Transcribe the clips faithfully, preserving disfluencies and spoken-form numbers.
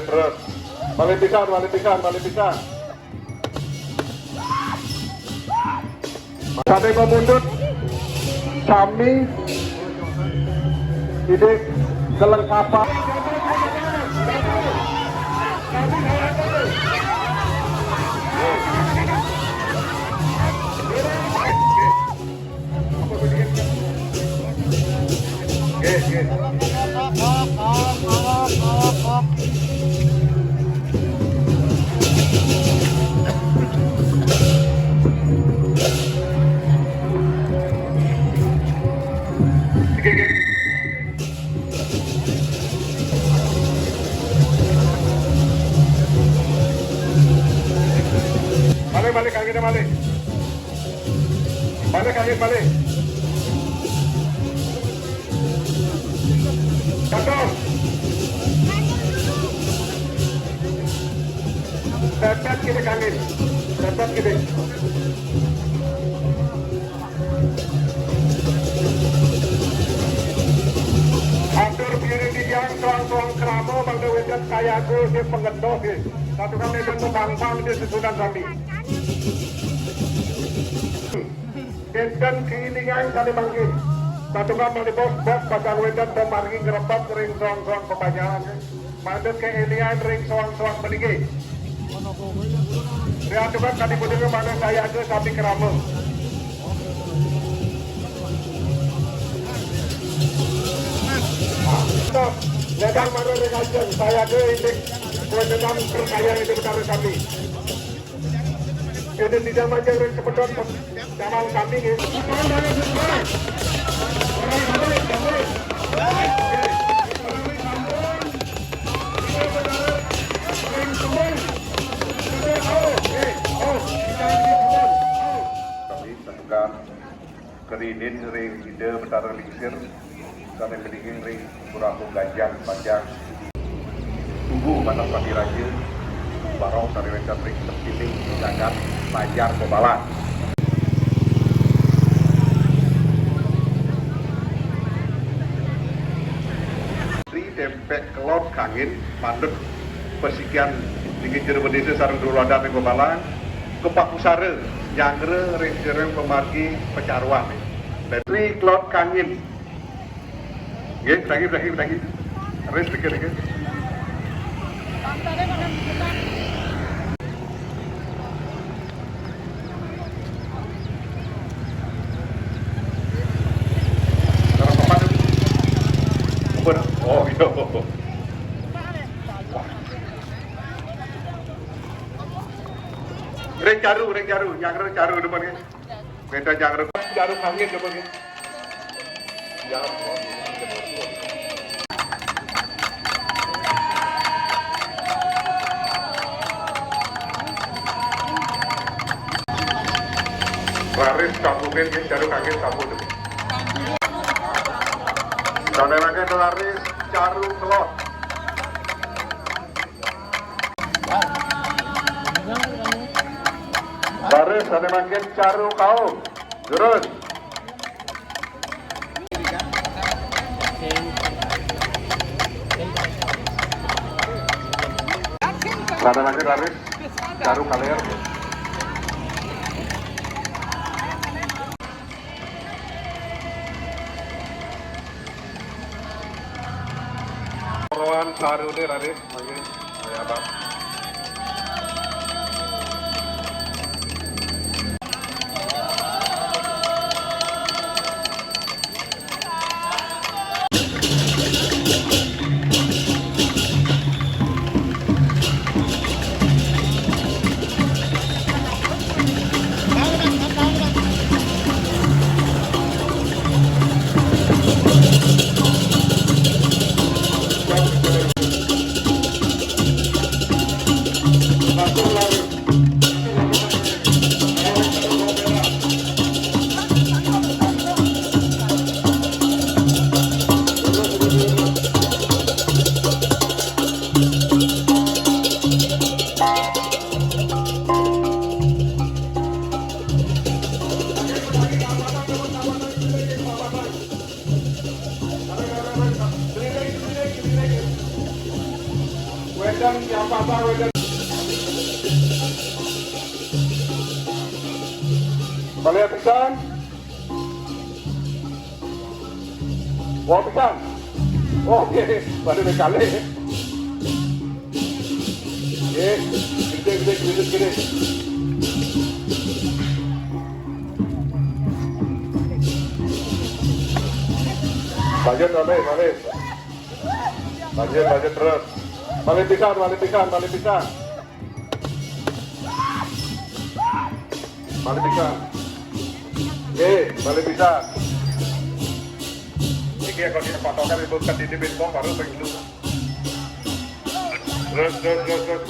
Terus. Balik pisan, balik pisan, balik pisan. Sané mamundhut sami, didik kelengkapan. Nggih, nggih. Balik, balik, kaki kita balik. Balik, kaki balik. Cakep. Pepet kiri kaki. Pepet kiri. Atur piring titiang soang-soang krama mangda wénten sayaga sing panggentos nggih. Satukang nénten pemangpang di susunan sami. Nénten kélingan sané mangkin. Satukang malih bos-bos pacang wénten pamargi ngrebet ring soang-soang papanjalan. Mangda kélingan ring soang-soang puniki. Riantukan kadi punika manah sayaga sami krama. Stop. Ledang manah ring ajeng sayaga indik kuwi tetap percaya indik utara sami. Ini tidak majeng ring sepedot. Jalan kami nggih. Kami tegukan kerinin ring Ida Betara Lingsir, sané nglingking ring Pura Gajah Panjang. Tunggu manah Pati Raja, barong sané wénten ring sepining jagat Banjar Gobalang. Ri tempek kelod kangin manut pasikian ring jero désa sareng dulur adat ring Gobalang, kapakusara nyanggra ring jero pamargi pacaruan. Ri kelod kangin. Nggih, lagi, lagi, lagi. Res dikit, dikit. Taruh papan. Ampun. Oh, iya. Ring caru, ring caru, nyanggra caru depan, nggih. Beda nyanggra caru kangin depan, nggih. Ya, ampun. Raris kampungin, nggih, caru kangin sampun. Sané mangkin raris caru kelod. Raris sané mangkin caru kaum. Durus. Sané mangkin raris caru kalér. Poroan saruné raris, mangkin, kaya apa? Wedan, ya apa-apa, wedan. Balik pisan. Wah, pisan. Oh, oke. Balik kali. Oke. Gede, gede, gede, gede. Lanjut, balik, balik. Lanjut, lanjut terus. Balik pisan, balik pisan, balik pisan. Balik pisan. Oke, balik pisan. Iki ya, kalau kita patokan itu kan di bintang baru begitu. Terus, terus, terus, terus.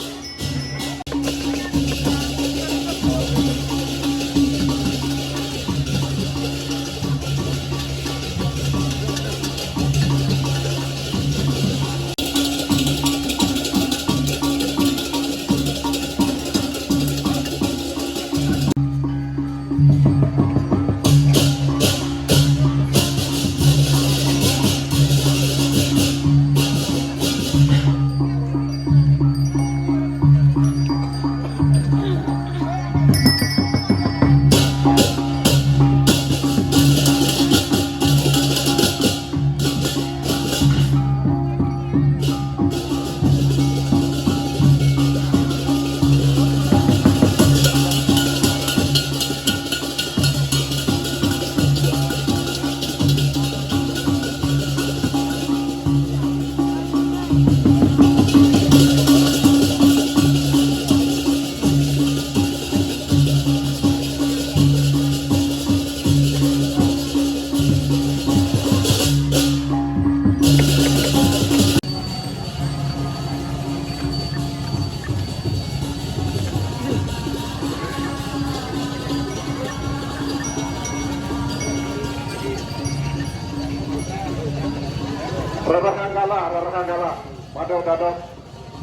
Rerenggang kalah, rerenggang kalah. Pada udah dong.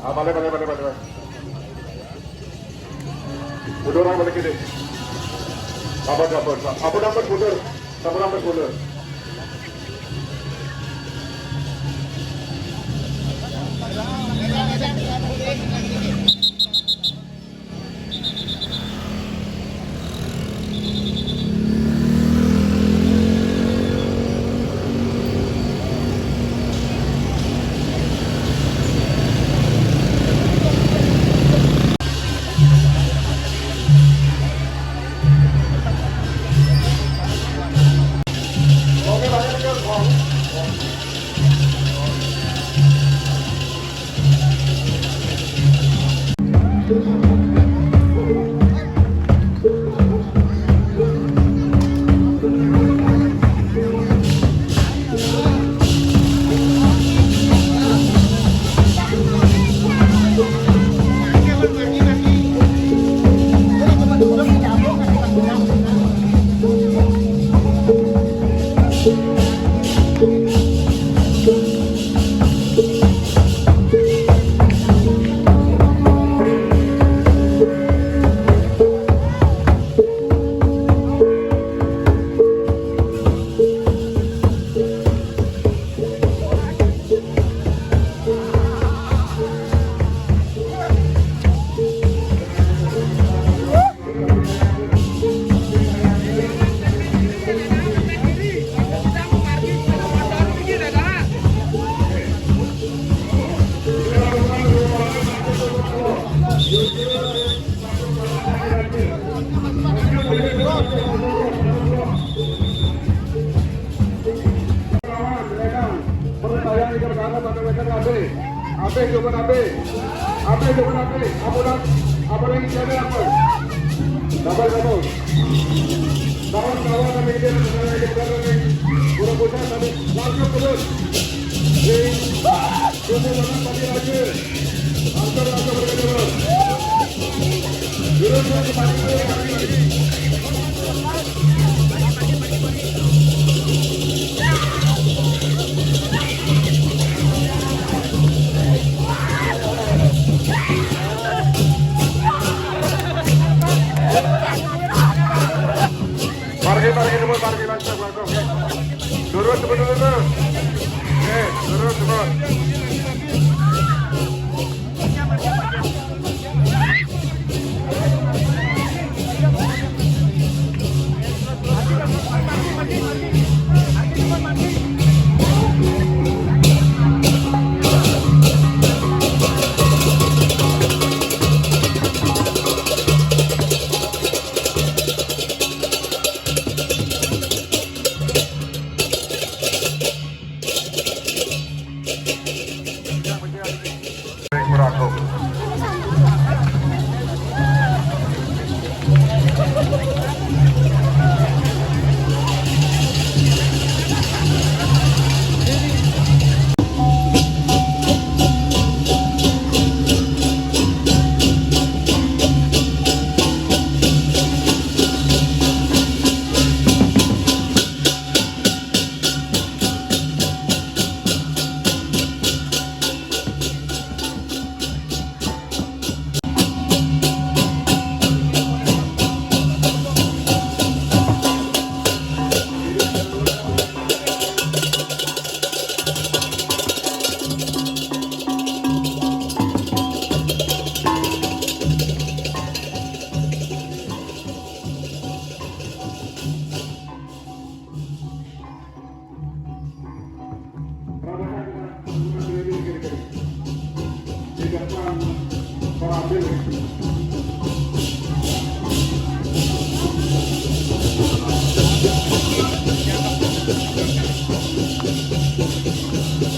Ah, balik, balik, balik, balik, balik. Mundur, balik gini. Ampun, ampun, ampun, ampun, mundur. Ampun, ampun, mundur. Ape, coba ape. Ape, coba ape. Apa dah? Apa dah yang jadi apa? Dapat, dapat. Kawan-kawan kami dia, kami dia, kami dia. Kurang pusat, kami langsung terus. Di, tunggu mana tadi lagi. Langsung, langsung bergerak. Terus, terus, kembali, kembali, kembali. Parkir, parkir, parkir, langsung, langsung, oke. Lurus, terus, terus. Oke, lurus, terus.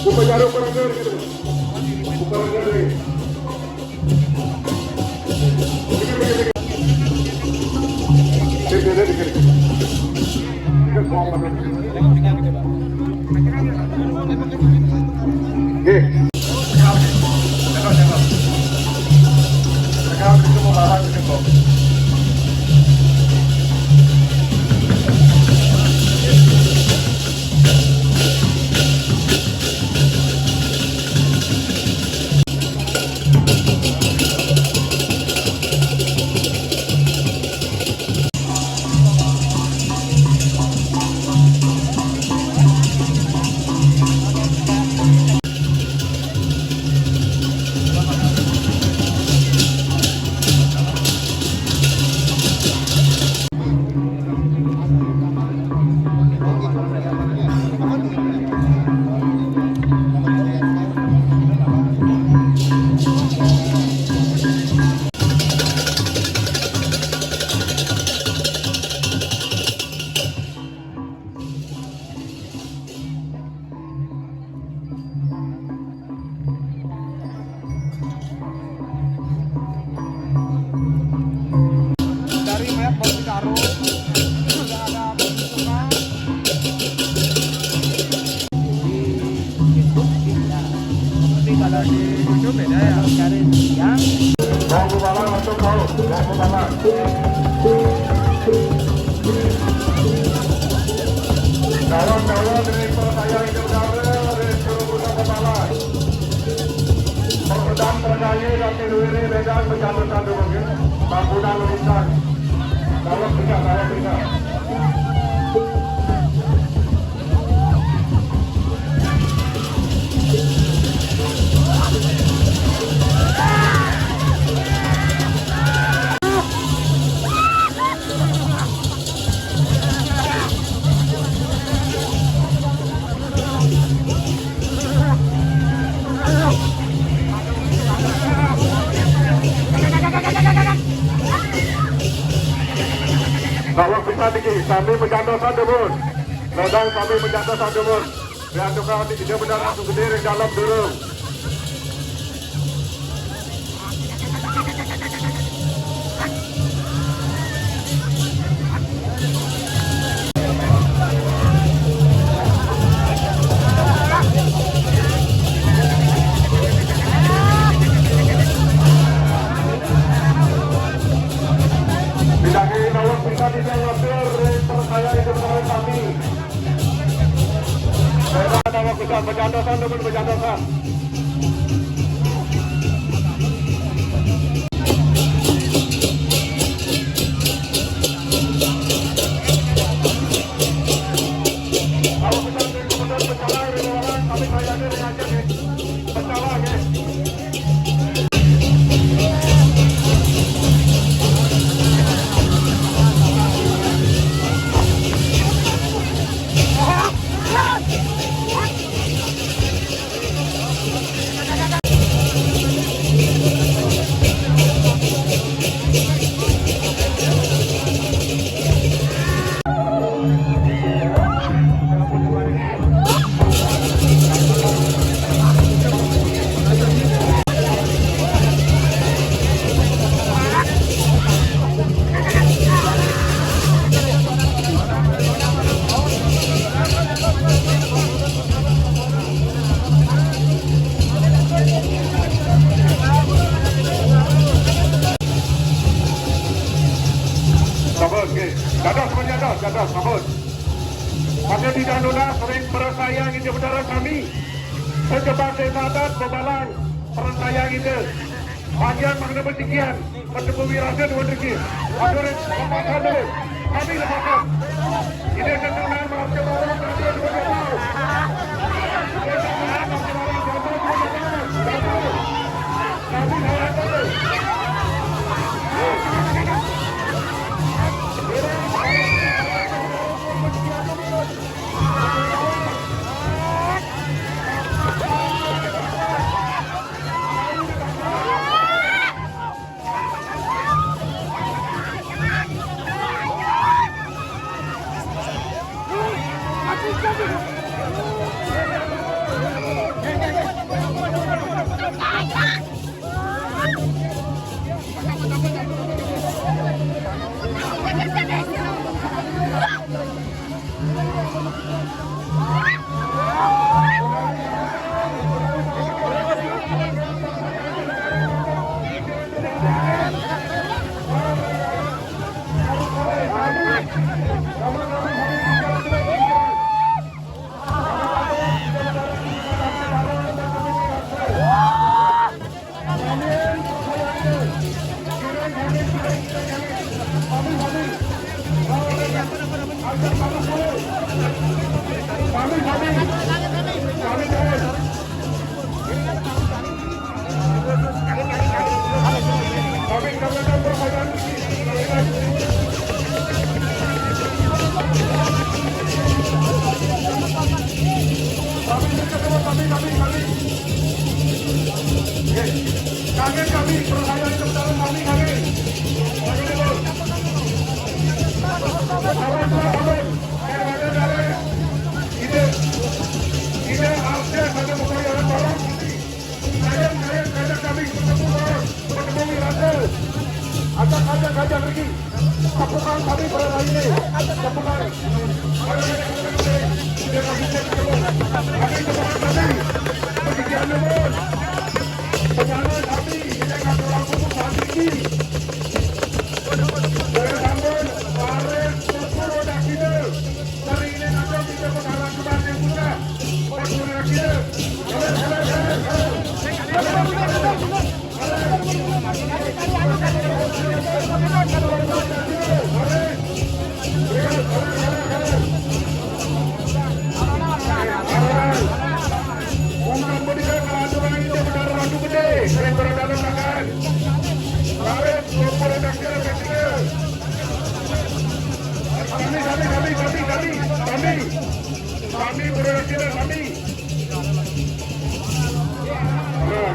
Buka jarum, para juri, gitu. Buka jarum. Oke. Dari map baru ditaruh, sudah ada pembentukan. Di Facebook bisa. Tapi kalau di YouTube beda ya. Cari yang Bang Bupala masuk, Bang. Bang Bupala. Kawan-kawan dari saya itu dari Bang Bupala. Perkedam terkait dan tidur ini beda berjatuh satu mungkin. Bangunan lukisan. Kalau bisa, kalau bisa. Kalau bisa tinggi, sambil menjatuhkan debun. Lodang sambil menjatuhkan debun. Lihat tukang di dia benar langsung gede dari dalam dulu. Tidak ingin awak bisa tidak ngasih percaya itu menurut kami. Ada waktu kan, bercandakan, teman, bercandakan. Kalau kita benar berjalan, kami kayaknya dengan jadi berjalan, ya. Maka di danuna sering perasaan yang jabdara kami. Sejebak desa adat bebalang perasaan yang itu. Panjang makna bersekian, bertemu wirasa dua degi. Aduh, lepaskan dulu. Kami lepaskan. Ini tentunya maaf jabdara kami. Kami lepaskan dulu. Kami, kami, perayaan kebesaran kami, kami. Kami dulu. Sabar, sabar, sabar. Saya ada dari ide, ide akses ada perayaan barang. Saya, saya, saya kami bertemu barang, bertemu wirasa. Ajak, ajak, ajak lagi. Tepukan kami pada hari ini. Tepukan. Kami tepukan kami. Pergi dia menurun. Penyana kami, kita akan berlaku saat ini. Dari Tambun, Paris, Sukuro, dan Kidul. Dari ini nanti kita mengarah ke Bandung juga. Sukuro, dan Kidul. Kami, kami, kami, kami. Kami, kami, kami, kami, kami, kami, kami, kami, kami. Nah.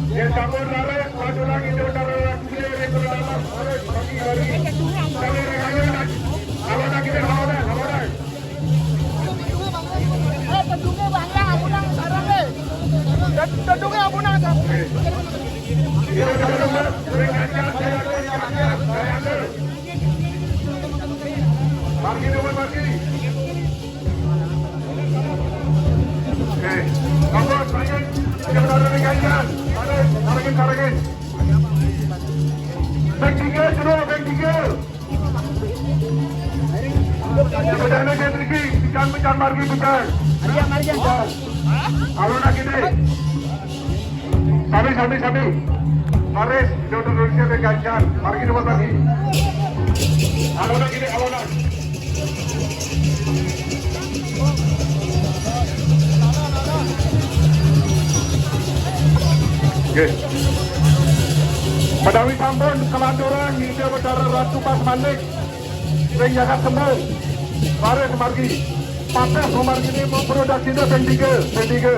Yang kamu narik, maju lagi, dia udah lagi, dia udah lama, harus pagi hari. Kalau ada kayu, nak, kalau ada kita, kalau ada, kalau ada. Eh, tendungnya banyak, aku nang sarang deh. Ten-, tendungnya aku nang sarang. Kita udah lama, beri kaca, saya, saya, saya, saya. Margi, Dewan Margi. Oke. Nomor, Margi. Jangan ada di ganjil. Tarik, tarik, tarik. Bek tiga, suruh, bek tiga. Jangan ada di, jangan, jangan Margi, bukan. Margi, Margi. Bukan. Alun lagi deh. Sami, sami, sami. Paris, jodoh Indonesia dan ganjil. Margi nomor lagi. Alona gini, alona. Oke. Menawi sampun kelanturan, Ida Betara Ratu Pasmanik. Sing jagat tembung. Paris margi. Patah memargi ini mau produksinya band tiga, band tiga.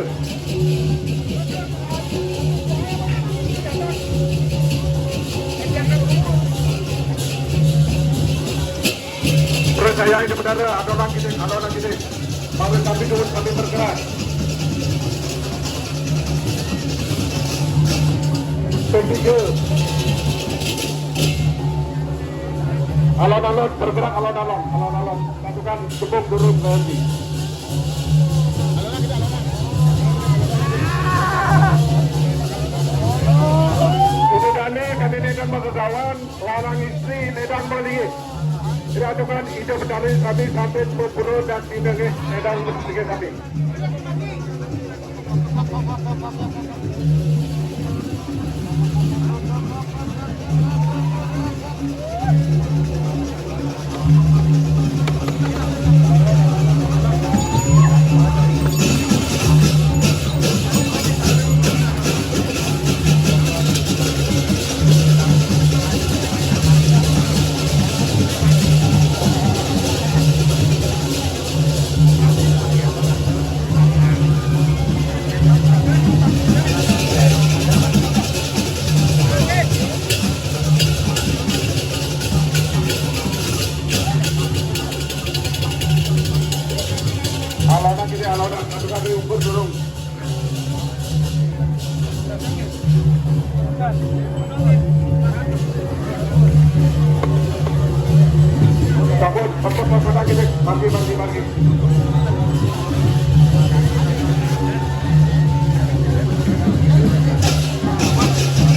Terus saya ini benar, ada orang gini, ada orang gini. Paris tapi turun kami bergerak. Band tiga. Alon-alon, bergerak alon-alon, alon-alon. Pasukan dukung turun ke henti. Ini Dani, kami ini kan mau ke kawan, larang istri, nedang beli. Iratungan Ida Betara sami sampun pupuru dan tindange nedang betike sami. Alona kiri, alona. Satu kali ukur durung. Sabun, sabun, sabun lagi, Dek. Mandi, mandi, mandi.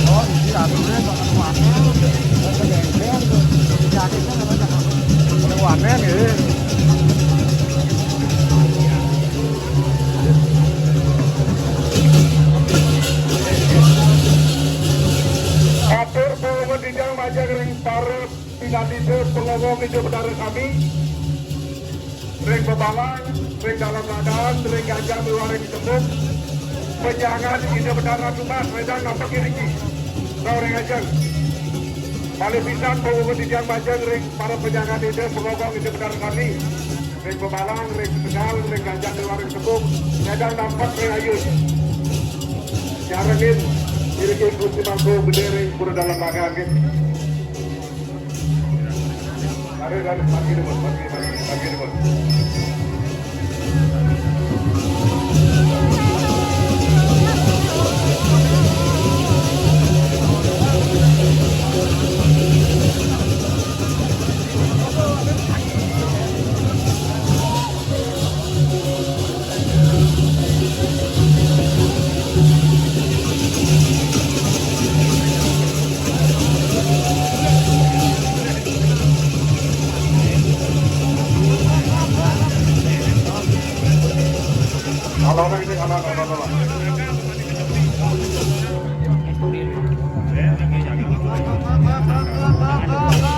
Oh, iya, aturnya kok aneh. Aneh, ya. Atur pulungan tijang majeng ring para pinandita pangawong Ida Betara sami, ring bebalang, ring dalam ladan, ring ganjang miwah ring tembung, panyangan Ida Betara tumbas, wedang nampek iriki. Rauh ring ajeng. Malih pisan pangawong tijang majeng ring para panyangan Ida pangawong Ida Betara sami. Ring bebalang, ring tegal, ring ganjang miwah ring tembung, nyadang nampek ring ayun. Nyarengin iriki Gusti Mangku Gedé ring pura Dalam Lagan, nggih. Mari, mari, mari, mari, mari, mari, mari. Halo, halo, halo, halo, halo.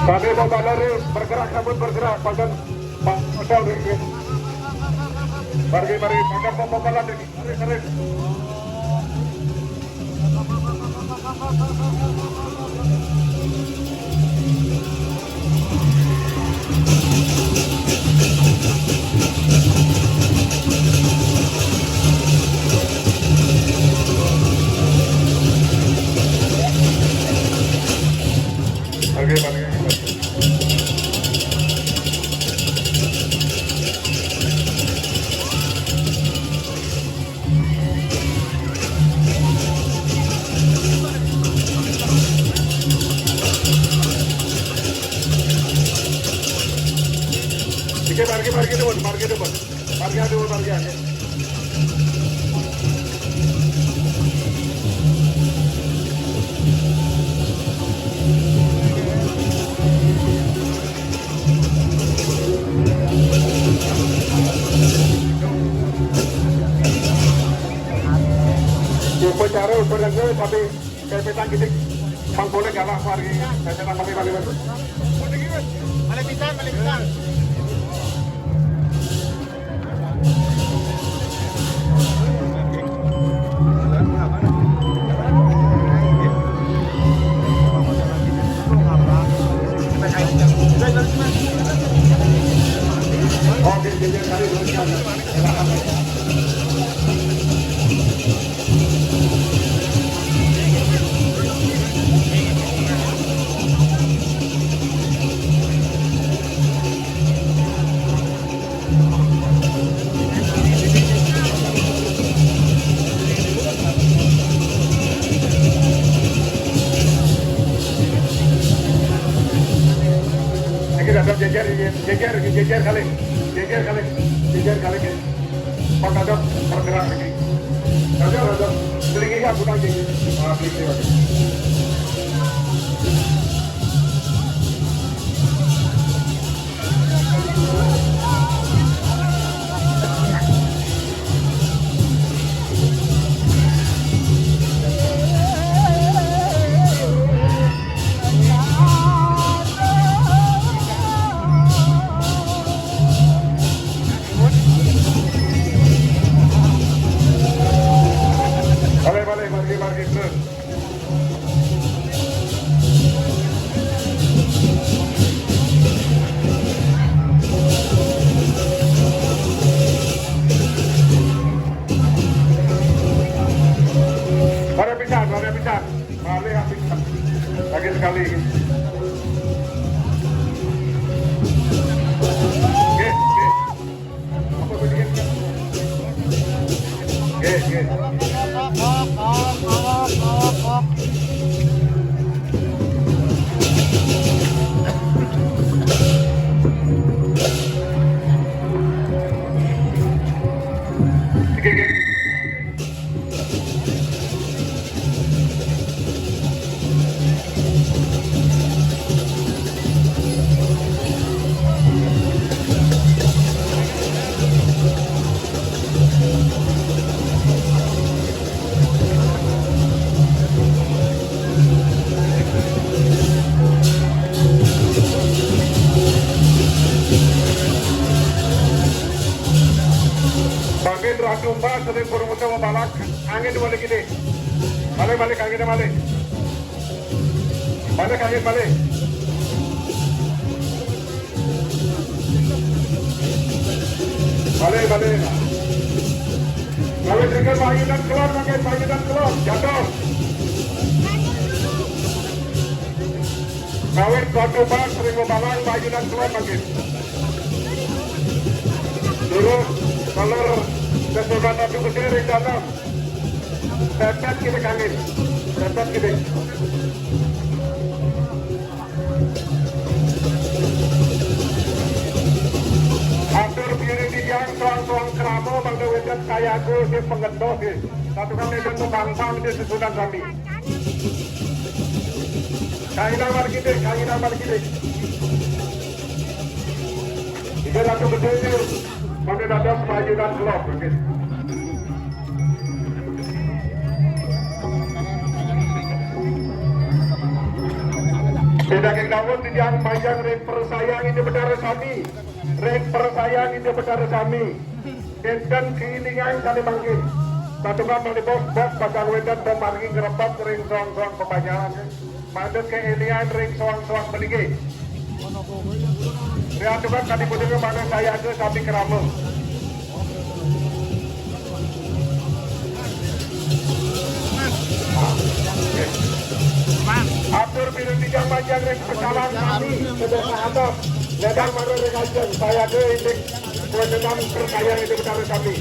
Kami mau bergerak, namun bergerak, pagar. Pak, Pak, Pak, Pak. Mari, mari, mangga pembukaan lagi. Mari, mari. Mari, mari, mari. Oke, parkir, parkir dulu, parkir dulu. Parkir dulu, parkir. Upacara, upacara, tapi saya petang gitu. Bang boleh galak, mari. Saya petang, mari, mari, mari. Balik pisan, balik pisan. Iki dadap jejer, jejer, jejer kali. Jejer kali. Jejer kali. Pak dadap bergerak iki. Dadap, dadap. Selingi aku tak jejer. Ah, gitu. Margi terus. Mari pisan, mari pisan. Mari pisan. Lagi sekali. Oke, oke. Oke, oke. Oke, oke. Bangin Ratu Mbak sering purun utama balak, angin dua lagi deh. Balik, balik, angin balik. Balik, angin balik. Balik, balik. Kalau dengar Pak Yudan keluar, pakai Pak Yudan keluar, jatuh. Kawit Ratu Mbak sering balang, Pak Yudan keluar, pakai. Dulu, kalau sesudah Ratu Gede di dalam. Pepet kita kangin. Pepet kita. Atur piring di tiang, soang-soang kerama, bangda wedat kayaga, di pengendoh, di. Satu kali itu bang-bang, di susunan kami. Kainang margide, kainang margide. Ida Ratu Gede, pada dados Pak Yudan kelok, nggih. Ida King Dawud, titiang panjang ring persayang Ida Betara sami, ring persayang Ida Betara sami. Enten kailingan kadi mangkin. Patungan malih bos-bos pasang wedan dan margi ngrebet ring soang-soang papanjalan. Mangda kaélingan ring soang-soang benigi. Riantukan kadi punika mangda sayaga sami krama. Atur piring titiang panjang ring pecalang sami, sedasa adat. Ledang mara ring ajeng, sayaga indik kuenenam perkayang indik utara sami.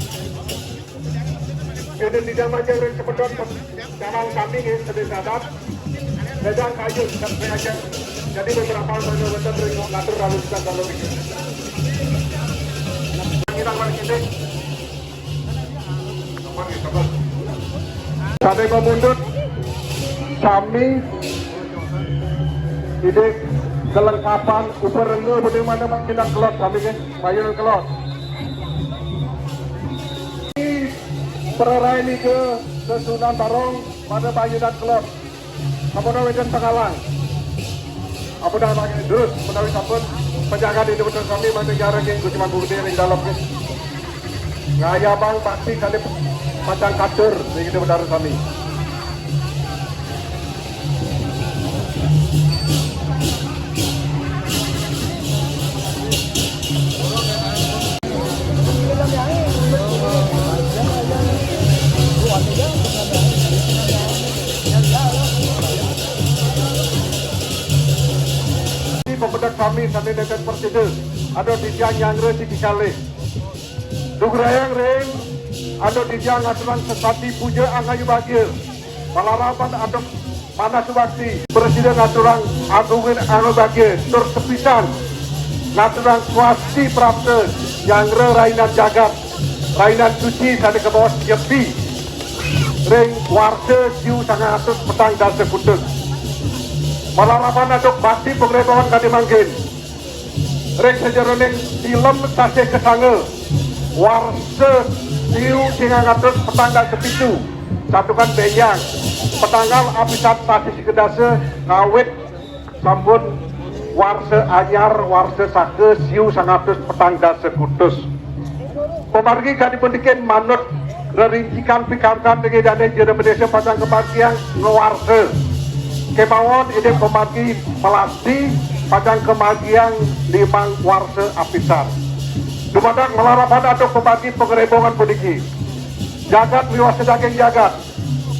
Ida titiang panjang ring sepedot pecalang sami nggih, sedasa adat. Ledang kayu, sampai ajeng. Jadi beberapa orang wonten ring ngatur lalu kita kalau bikin. Kita balik indik. Sané pamundut sami indik kelengkapan upa rengga, bagaimana makinan kelot sami nggih, mayunan kelot. Prarain Ida Sesuhunan Barong pada mayunan kelot. Sampun wénten pangalang. Ampun, terus menawi sampun penjaga di depan kami, mangda jarak yang Gusti Mangku Gede ring dalem, nggih. Ngayabang bakti kali pacang katur ring Ida Betara sami. Pepedek sami sané nénten prasida, ada titiang nyanggra siki kalih. Dugrayang ring ada titiang ngaturang sesati puja angayu bagia. Malarapan ada manah subakti. Prasida ngaturang agungin angabagia tur sepisan ngaturang swasti prapta nyanggra rainan jagat, rainan suci sané kabaos nyepi ring warsa siu sangang atus petang dasa kutus. Malarapan antuk bakti pagrebaan kadi mangkin. Ring sajeroning tilem sasih kasanga, warsa siu sangang atus petang dasa pitu, santukan bénjang, patanggal apisan sasih kadasa ngawit sampun warsa anyar, warsa saka siu sangang atus petang dasa kutus. Pamargi kadi pundikin manut Rerincikan pikantan dengke dane jero bendese pacang kemargiang ngawarsa. Kemawon ide pemargi melasti pacang kemargiang limang warsa apisan. Dumadak malarapan antuk pemargi pangrembongan puniki. Jagat miwah sadaging jagat.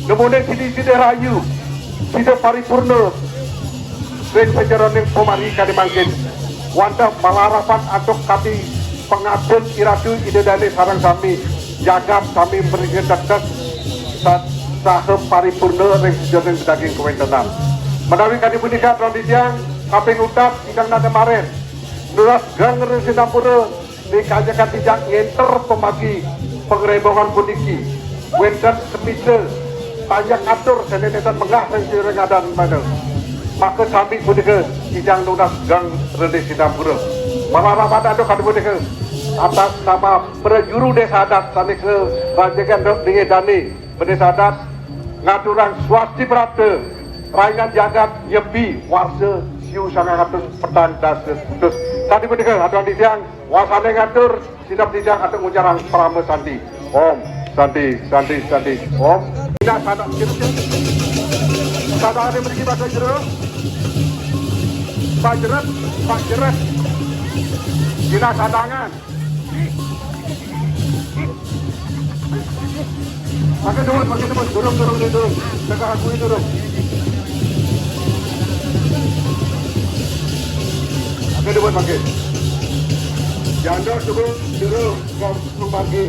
Nemune sida-sida rahayu, sida paripurna ring sajeroning pamargi kadi mangkin. Wantah malarapan antuk kadi pangabdian iratu Ida Dane sareng sami, jagat sami mriki tektek sa-, saha paripurna ring sajeroning daging kawentenan. Menawi kadi punika, atur titiang kaping untat, ingkang nate maren. Nunas geng ring sinampura, ring kajakan titiang ngenter pamargi pangrembongan puniki. Wenten semita panjak atur sane nenten menggah ring sira ngadan mana. Maka sami punika titiang nunas geng ring sinampura. Malarapan antuk kadi punika atas nama prajuru desa adat sane karajakan ring dane. Bendese adat ngaturang swasti brata, rainan jagat nyembi warsa siu sangang atus petang dasa. Terus tadi punika atur titiang wasane ngatur sineb titiang antuk ngucarang parama santi. Om Santi, Santi, Santi. Om. Ina sada, sada ade mriki basa jero. Pak Jeret, Pak Jeret. Ina sadangan. Pakai dulu, pakai dulu, durung, durung, durung, durung. Tegak aku ini durung. Pakai dulu, pakai. Janda dulu, durung, kau pakai.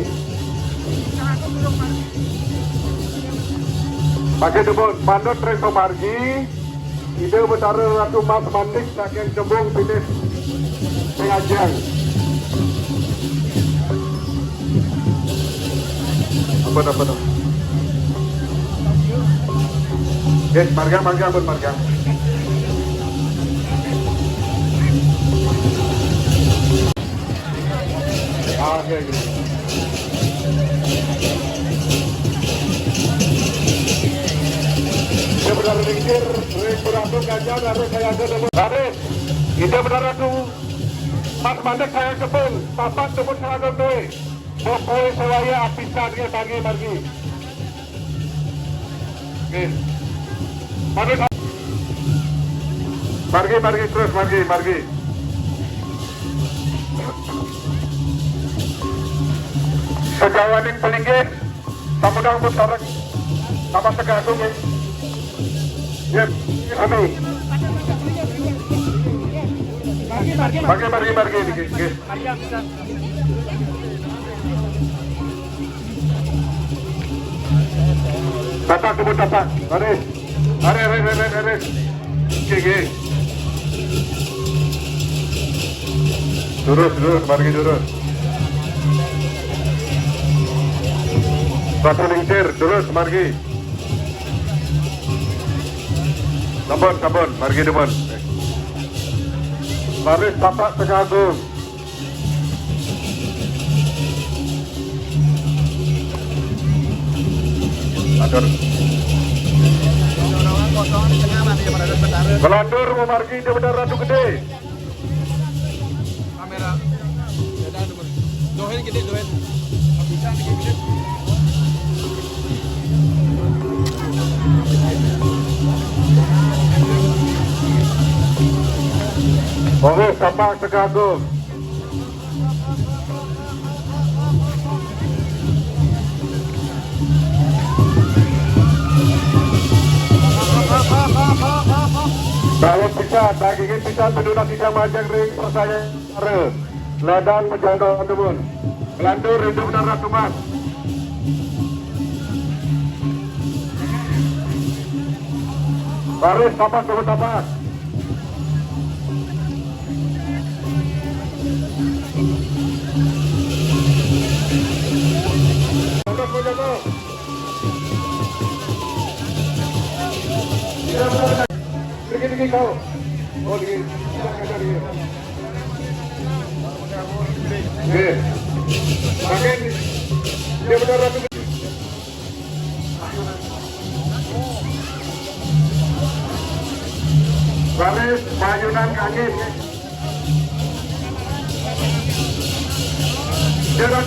Pakai dulu, pandot ring pamargi. Ida Betara Ratu Mas Mandik saking Tembung Pinis Pengajang. Apa, apa, apa? Oke, marga, marga, ampun, marga. Oke, oke. Ida Betara Lingsir, ring Ratu Kancah, harus saya ada nomor. Baris. Ida Betara Ratu Mas Mandik saya kebun, papat nomor seragam duwe. Bokoi sewaya apisan nggih, margi, margi. Nggih. Margi, margi, terus margi, margi. Sejawaning pelinggih, samudang pun sareng. Nama Sega Agung, nggih. Nggih, sami. Margi, margi, margi, nggih, nggih. Tapak, kebun tapak. Baris. Baris, baris, baris, baris. Oke, oke. Terus, terus, margi terus. Ratu Lingsir, terus, margi. Sampun, sampun, margi demen. Baris tapak Sega Agung. Atur. Ngelantur memargi Ida Betara Ratu Gede. Kamera. Doain gede, doain. Oke, Bapak Sega Agung. Kalau bisa, dagingin bisa, penduduk tidak majang ring percaya. Ledan pejangkauan dumun. Ngelantur rindu benar tumas. Baris tapak, dumun tapak. Dikit-dikit kau. Oh, dikit. Nggih. Makin dia benar ratu. Baris, payunan kaki. Dia dah.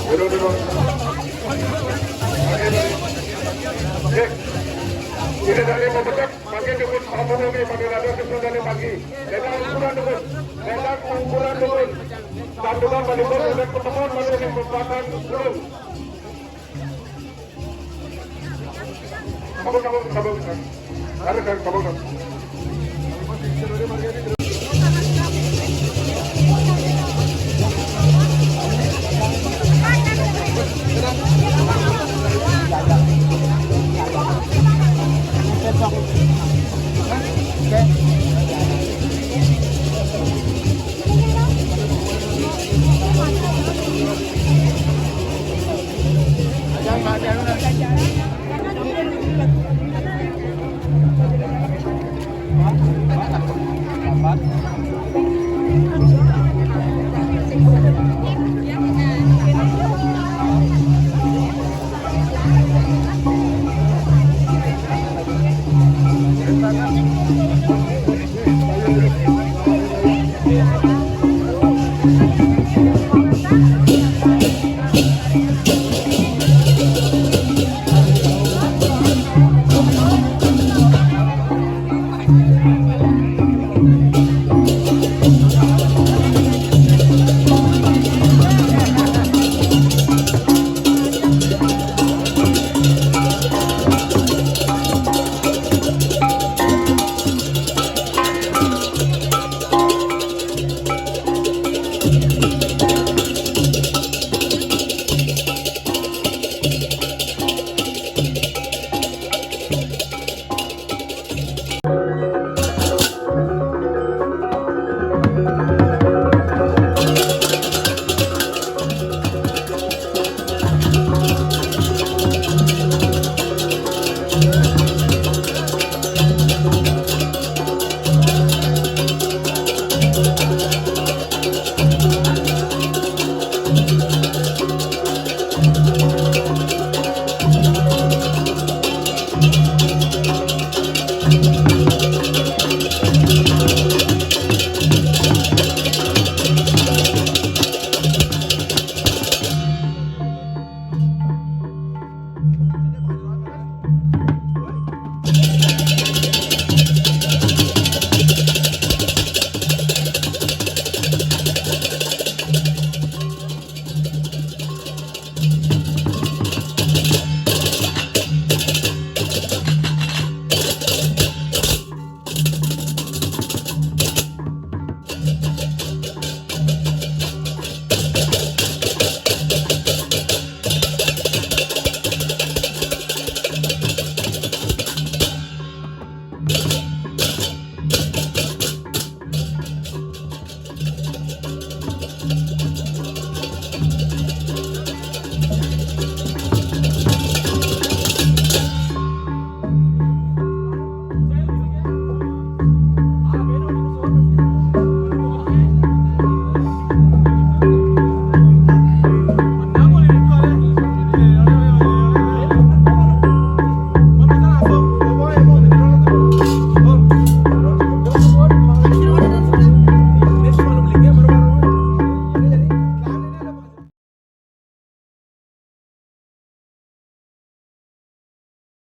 Duduk, duduk. Oke. Ini dari pemegang, pakai dukun, apa namanya, pakai lada, kesulitan lagi. Dengan ukuran dukun. Dengan ukuran dukun. Tandukan balik, dengan pertemuan, balik, kekuatan, belum. Kabur, kabur, kabur. Kabur, kabur, kabur.